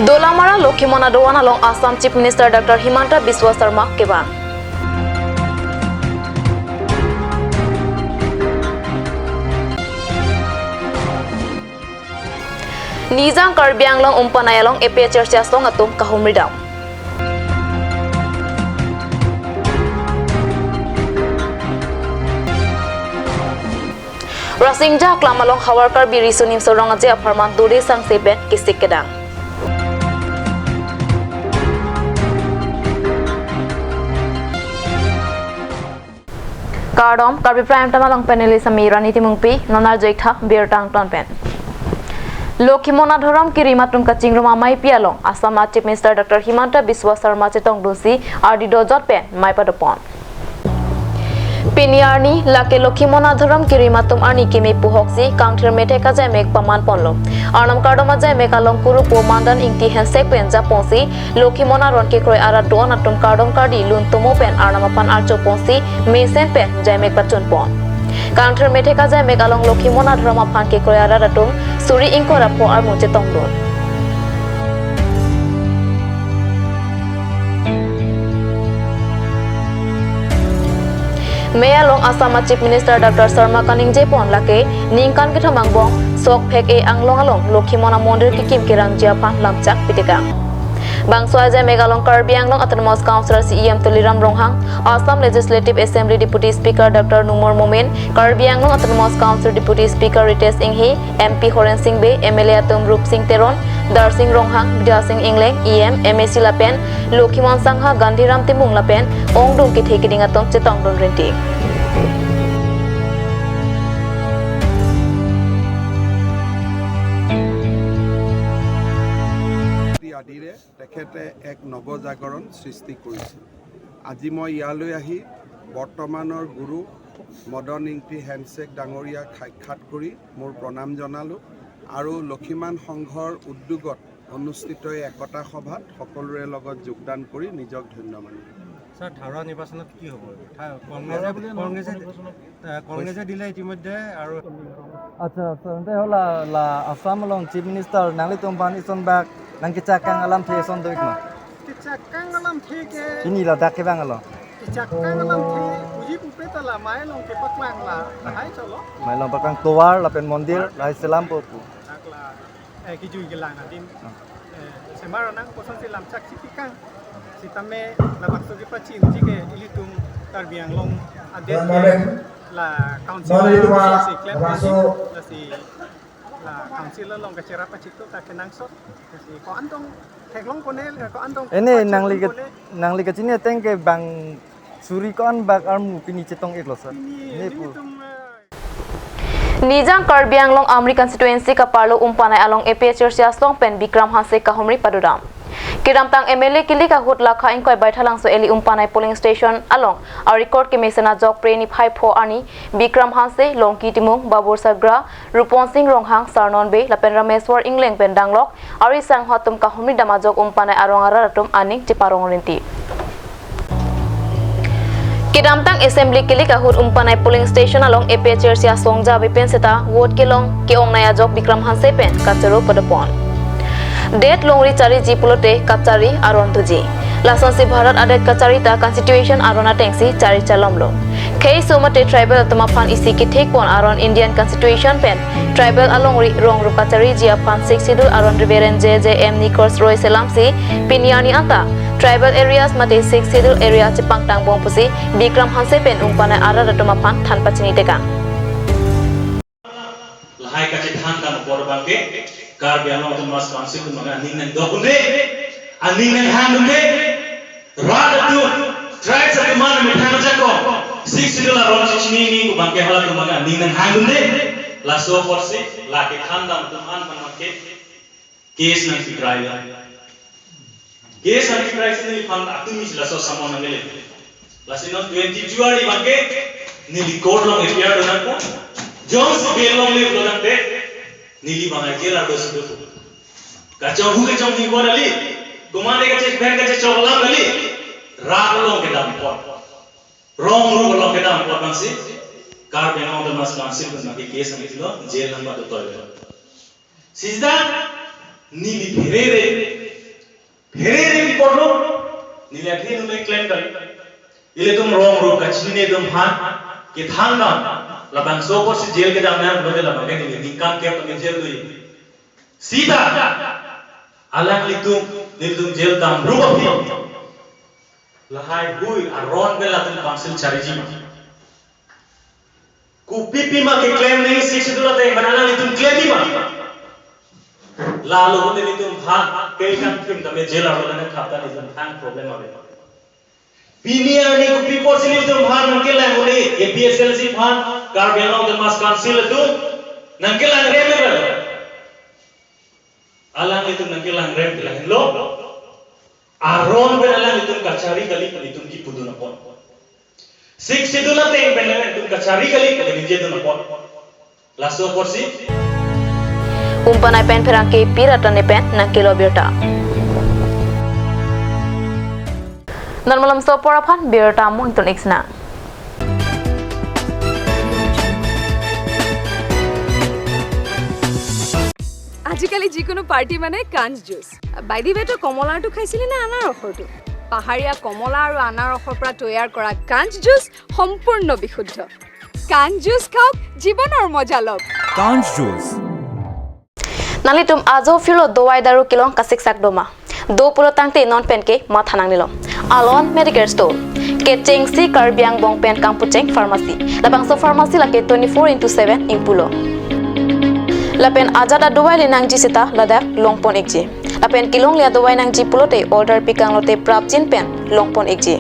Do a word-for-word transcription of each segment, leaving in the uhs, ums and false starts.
Dolamara Lokhimon Adovan along Assam Chief Minister Doctor Himanta Biswa Sarma kevang. Nijang Karbi Anglong Umpanai along A P H L C asong atum kahumri dam. Rasingja Aklam along Howraghat Karbi Riso Nimso Rong Aje apharman dode sangse pen kesik kedang. Kardom, Karbi Prime Time along panelist ami Rani Timungpi, non arju-ik tha birta angton pen. Lokhimon adhorom kerim atum kachingrum ameipi along Assam a Chief Minister Doctor Himanta Biswa Sarma chetongdunsi ardi dojot pen mei padopon. Pini arni lake Lokhimon adhorom kerim atum arni keme puhoksi kangthir methek ajaimek paman ponlo. Arnam kardom ajaimek along kurupo Mandan Ingti Hensek pen japonsi Lokhimon aron kekroi arat do-an atum kardom kardi lun tomo pen Arnam aphan archoponsi mesen pen jaimek pachunpon. Kangthir methek ajaimek along Lokhimon adhorom aphan kekroi arat atum suri ingkoi ra pho armu chetongdun. Mei along Assam a Chief Minister Doctor Sarma kaningjepon lake ningkan kethom angbong sok phek-e anglong along Lokhimon amondir kekim kerangji aphan lamchak pitekang. Bangso ajaimek along Karbi Anglong Autonomous Council C E M Tuliram Ronghang, Assam Legislative Assembly Deputy Speaker Doctor Numal Momin, Karbi Anglong Autonomous Council Deputy Speaker Ritesh Enghi, M P Horen Sing Bey, M L A atum Rupsing Teron, Darsing Ronghang, Bidya Sing Engleng, E M, M A C lapen Lokhimon Sangha, Gandhiram Timung lapen ongdung kethe keding atum chetongdun rinti. আদিৰে তেখেতে এক নৱজাগৰণ সৃষ্টি কৰিছিল। আজি মই ইয়ালৈ আহি বৰ্তমানৰ গুৰু মদন ইংতি হেনছেক ডাঙৰীয়াক সাক্ষাৎ কৰি মোৰ প্ৰণাম জনালোঁ আৰু লক্ষীমান সংঘৰ উদ্যোগত অনুষ্ঠিত এই একতা সভাত সকলোৰে লগত যোগদান কৰি নিজক ধন্য মানিলোঁ। ছাৰ, ধাৰুৱা নিৰ্বাচনত কি হ'ব? থা-, কংগ্ৰেছে, কংগ্ৰেছে, এ, কংগ্ৰেছে দিলে ইতিমধ্যে আৰু আচ্ছা, আচ্ছা, ante hala la Assam along Chief Minister nanglitum aphan isonbak nangkechakang alamthe ison do-ikma? Kechakang alamthe ke. Pini ladak kevang along. Kechakang alamthe uji pupe ta la mei along kepaklang la. Hai cholo. Mei along paklang tovar lapen mondir lahai selam po pu. Dak la, eh, kejui kelang adim. Eh, semar nang kosonsi lamchak si pikang. Sitame labangso kepachini ke ilitum Karbi Anglong adet ke la council si klem si la council along kacherap pachito ta kenangsot. Si ko-an tong theklong kone, ko-an tong ini pachito nangli ke, kone. Nangli kachini ateng ke bang suri ko-anbak armu pini chetong-iklo, sir. Ini, ini pu. Ilitum, eh, Nijang Karbi Anglong Amri constituency kaparlo Umpanai along A P H L C asong pen Bikram Hanse kahumri padodam. Kedamtang M L A kilik ahut lakha ingkoi Baithalangso eli Umpanai polling station along a-record kemesen ajok Phre niphai pho arni Bikram Hanse, Longki Timung, Babur Sagra, Rupon Sing Ronghang, Sarnon Bey lapen Rameswar Engleng pen danglok ari sangho atum kahumri dam ajok Umpanai arong arat atum aning cheparong rinti. Kedamtang assembly kilik ahut Umpanai polling station along A P H L C asong ja avi pen seta vote kelong ke-ongnei ajok Bikram Hanse pen kachoro padopon. Det longri chariji pulote kachari aron thuji. Lasonsi Bharat adet kachari ta constitution aron atengsi chari chalomlo. Khei so mate tribal atum aphan isi kethekpon aron Indian constitution pen tribal alongri rong rup kachariji aphan Sixth Schedule aron Reverend J J M Nichols Roy selamsi pini arni anta tribal areas mate Sixth Schedule area chepangtang bom pusi Bikram Hanse pen Umpanai arat atum aphan than pachini tekang. Lahai kachethan dam apor abangke Karbi Anglong Autonomous Council atum abangke aning nangdok unde, aning nanghang unde, rat atum, tribes atum an methang ajakong, Sixth Schedule aron chechini ni abangke halatum abangke aning nanghang unde, laso apotsi lake than dam atum an abangke case nangkekrai ya. Case nangkekrai si neliphan atum isi laso samon nangle. Lasi non twenty-two arni abangke neli court along appear do nangpo. Jongsi bail longle pulo tangte neli abang jail ardo si dopo. Kachonghu kachonghi bo dali. Komatne kache pen kachechok alam dali. Rat along kedam apot. Rong rup along kedam apot abangsi Karbi Anglong Autonomous Council atum abangke case nangkelo, jail nangpadotoi. Sijda neli pherere Here rim porlo, neli athe neli klem kali. Ilitum rong ro kachinine atum aphan kethan dam, labangso apotsi jail kedam nanglo, labang ke neli ningkan kep tame jail do-i. Sita alanglitum, nelitum jail dam ru aphi, lahai hui aron pen latum council chariji ma? Kopi pima keklem nangji Sixth Schedule ateng pen alanglitum klemji ma? Lalo pute nelitum aphan ke kan thim tame jail arlo nangthap ta nelitum aphan problem ave. Pini arni kopi apotsi nelitum aphan nangkelang un-e, A P H L C aphan, Karbi Anglong Autonomous Council atum nangkelang rem ave. Alanglitum nangkelang rem ke lahenlo, aron pen alanglitum kachari kali pu nelitum kipudun apot. Sixth Schedule ateng pen alanglitum kachari kali pu nelitum kipudun apot. Laso apotsi. Umpanai pen pherangke Pi Ratan pen nangkelo birta. Non malomso apor aphan birta mo ingtun ik sena. আজিকালি যিকোনো পাৰ্টি মানে কাঞ্চ juice. By the ৱে, তই কমলাৰটো খাইছিলি নে আনাৰসৰটো? পাহাৰীয়া কমলা আৰু আনাৰসৰ পৰা তৈয়াৰ কৰা কাঞ্চ জুচ সম্পূৰ্ণ বিশুদ্ধ। কাঞ্চ জুচ খাওক, জীৱনৰ মজা লওক। Kanj Juice. Nanglitum ajo phirlo dovai daru kelong kasiksak doma? Do pulo tangte non pen ke matha nangnelo. Alon Medicare Store. Kechengsi Karbi angbong pen kangpucheng pharmacy. Labangso pharmacy lake twenty-four into seven ingpulo. Lapen ajat adovai le nangji seta ladak longpon ikji. Lapen kelongle adovai nangji pulote order pikang lote prapjin pen longpon ikji.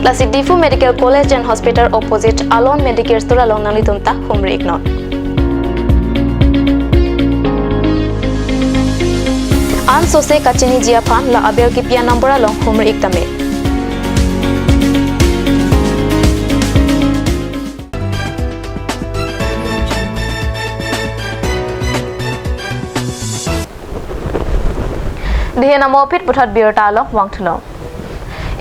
Lasi Diphu Medical College and Hospital opposite Alon Medicare Store along nanglitum ta humri iknon. Ansose kachiniji aphan la abel kipi a-number along humri ik tame. Dihe namo aphi puthot birta along vangthulo.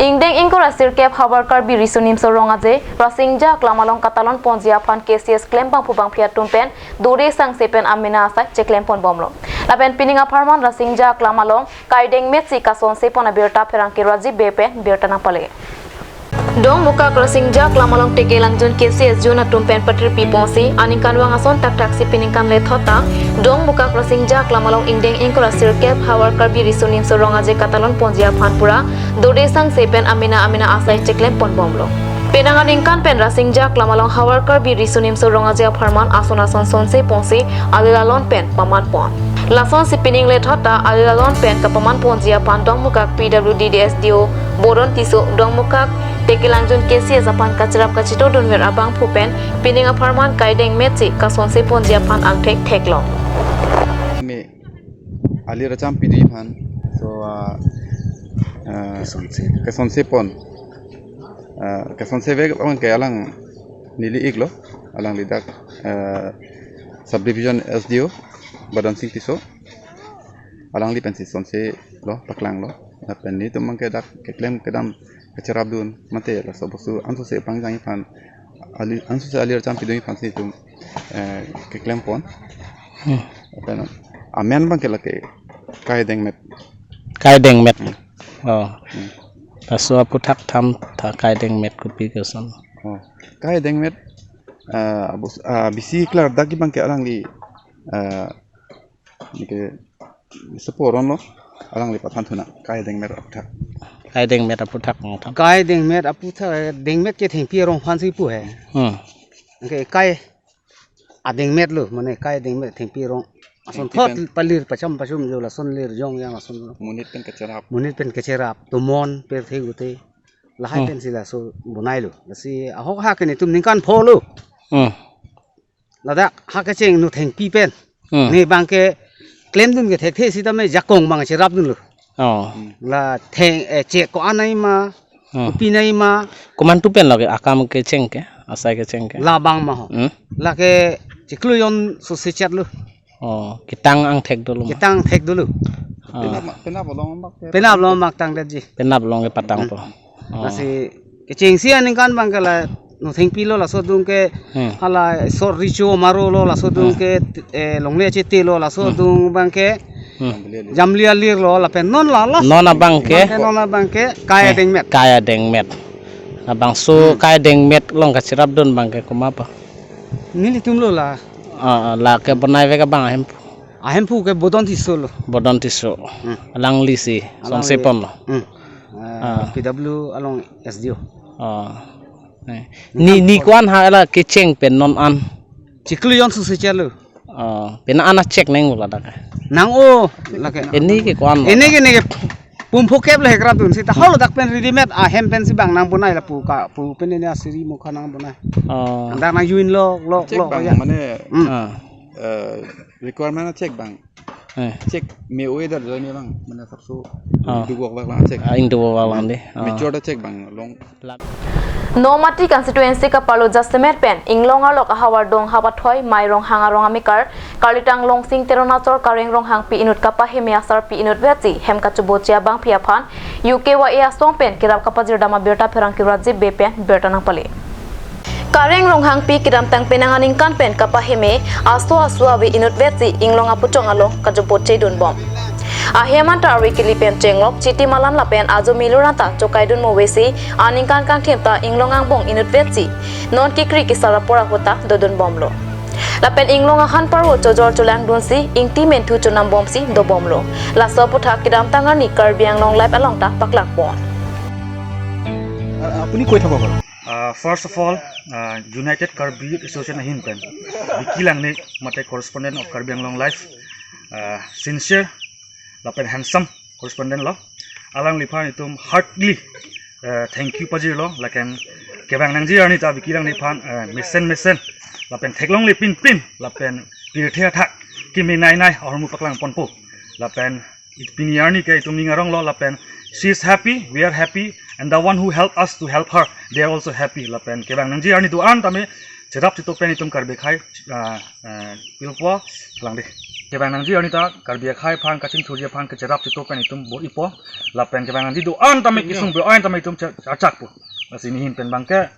Ingdeng ingkoi ra sirkep havar Karbi Riso Nimso Rong Aje Rasingja Aklam along katalon ponji aphan K C S klembangphu bangphi atum pen dore sangse pen amena asai cheklem ponbomlo. Lapen pining apharman Rasingja Aklam along kaideng metsi kasonse pon abirta pherangke Rajiv Bey pen birta nangpale. Dongmukak Rasingja Aklam along teke langjun K C S jun atum pen patirpi ponsi aningkanvang ason thakthak si piningkan lethot ta Dongmukak Rasingja Aklam along ingdeng ingkoi ra sirkep havar Karbi Riso Nimso Rong Aje katalon ponji aphan pura dore sangse pen amena amena asai cheklem ponbomlo. Penang aningkan pen Rasingja Aklam along havar Karbi Riso Nimso Rong Aje apharman ason ason sonse ponsi alil alon pen paman pon. Lasonsi pining lethot ta alil alon pen kapaman ponji aphan Dongmukak P W D D S D O Boron Tisso, Dongmukak teke langjun K C S aphan kacherap kachetordunver abangphu pen pining apharman kaideng metsi kasonse ponji aphan angthek theklong. Me alir acham pidunji aphan, so, ah, ah, kesonse, kesonse pon, ah, kesonse vek abang ke alang neli iklo, alangli dak, ah, Sub Division S D O Badan Singh Tisso, alangli pensi sonselo, paklanglo. Lapen nelitum abang ke dak keklem kedam kacherapdun mate laso bostu ansose pangjangji aphan, ali ansose alir acham pidunji aphansi nelitum, eh, keklem pon. Hmm. Lapen amen abang ke lake kaideng met. Kaideng met. Hmm. Oh. Hmm. Laso aphuthak thamtha kaideng met kopi koson? Oh. Kaideng met, ah, bus-, ah, bisi klardak abang ke alangli, ah, neke seporon lo, alangli pathan thunang, kaideng met aphuthak. Kaideng met aphuthak nangthap. Kaideng met aphuthak, deng met ke thengpi arong aphansi pu he. Hmm. Ke kai adeng met lo, mane kaideng met thengpi arong. Ason thengpi thot pen palir pacham pachum jo lason lir jong yang lason lo. Monit pen kacherap. Monit pen kacherap, tomon pirthe gute. Lahai Hmm. pensi laso bonai lo. Lasi ahok ha ke nelitum ningkan pho lo. Hmm. Ladak ha kecheng no thengpi pen. Hmm. Ne abang ke klemdun ke thekthe sitame jakong abang cherapdunlo. Oh. La theng, eh, chek ko-an ai ma, Hmm. kopi nai ma. Komantu pen lake akam kecheng ke, asai kecheng ke? Labang ma ho. Hmm. Lake chiklo jon sose chetlo. Oh, ketang angthek dolo ma? Ketang thek dolo. Oh. Penap ma, penap along abang ke? Penap along abang tangdetji. Penap along ke patang Hmm. po. Oh. Lasi kechengsi aningkan abang ke la Nothengpi lo laso adung ke, hmm, hala Isor Richo Maro lo laso adung, hmm, ke, eh, Longle Chete lo laso, hmm, adung abang ke, hmm, Jamli Alir lo lapen non la la. Non abang ke? Abang ke non abang ke Kai, eh, Dengmet. Kai Dengmet. Labangso, hmm, Kai Dengmet along kacherapdun abang ke komat pa? Nelitum lo la. Ah, ah, la kebonai vek abang ahemphu. Ahemphu ke Bodon Tisso lo. Bodon Tisso. Hmm. Alangli si, alangli, songse pon lo. Hmm. Eh, ah, P W along S D O. Oh. Eh. Ni, ni ko-an ha la kecheng pen non an? Chiklo jon susi chalo. Oh, pen an a check nang bola dak. Nang o, lake. Ini ke ko-an? Ini ke, ini ke pum phokep le hekrap dun sita holo dak pen readymade ahem pensi bang nang bonai lapu ka pu pen ini asiri mukha nang bonai. Oh. Dak nang yuin lo, lo, check lo, bang ya. Mane, hmm, ah, eh, requirement check bang. Eh. Check me weather join bang, mane sabso, ah, ingduk vak vak lang check. Ah, ingduk vak vak lang de. Ah. Mature ta check bang, long. Nomati constituency kaparlo jasemet pen, Inglong along ahavar dong hapathoi, Mai Ronghang arong amekar, Karlitang Longsing Teron achor Kareng Ronghangpi inut kapaheme asarpi inutvetsi, hem kachoboche abangpi aphan, U K Y A asong pen, kerap kapajirdam abirta pherangke Rajib Bey pen, birta nangpale. Kareng Ronghangpi kedamtang penang aningkan pen kapaheme aso aso ave inutvetsi Inglong apuchong along kachoboche dunbom. Ahem anta arve kili pen chenglok chiti malan lapen ajo milur anta chokaidun movesi aningkan kangthim ta Inglong angbong inutvetsi non kekri kesar apor ahut ta dodunbomlo. Lapen Inglong ahan parvo chojor cholangdunsi ingti menthu chonambomsi dobomlo. Laso aputhak kedamtang arni Karbi Anglong Live along ta paklangpon. আ-, আপুনি কৈ থাকক আৰু। Uh, first of all, uh, United Karbi Youth Association ahin pen Vicky Langneh mate correspondent of Karbi Anglong Live, uh, sincere lapen handsome correspondent lo. Alangliphan itum heartily, uh, thank you pajirlo, lapen kevang nangji arni ta Vicky Langneh aphan, uh, mesen mesen lapen theklongle pinpin lapen pirthe athak kimi nai nai ahormu paklangponpo. Lapen pini arni ke itum ning aronglo lapen she is happy, we are happy, and the one who help us to help her, they are also happy. Lapen kevang nangji arni do-an tame cherap chito pen itum Karbi akhai, ah, ah, pilpo lang de. Kevang nangji arni ta Karbi akhai aphan kachingthurji aphan kecherap chito pen itum bor-ipo. Lapen kevang nangji do-an tame kesung do-an tame itum che-, achakpo. Lasi nehin pen abang ke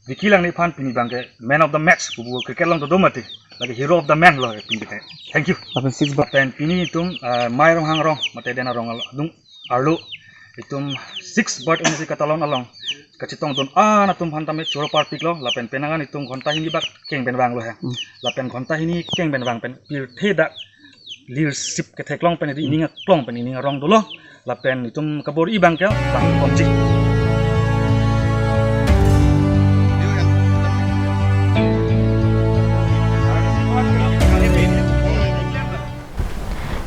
Vicky Langneh aphan pini abang ke man of the match, pupu cricket along dodo mati. Lake hero of the man lo pini ke. Thank you. Lapen six bar. Lapen pini itum, ah, Mai Ronghang arong, mate den arong al-, adung arlo. Itum six bar ini si katalon along. Kachetongdun-an atum aphan tame choro parpiklo, lapen penang an itum ghonta hini bak keng pen vanglo he. Hmm. Lapen ghonta hini keng pen vang pen pirthe dak leadership ketheklong pen, ining aklong pen, ining arong dolo. Lapen itum kabor-i abang ke bang ponji.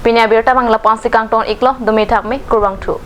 Pini abirta abang lapu-an si kangton iklo, dumi thak me, kurvangthu.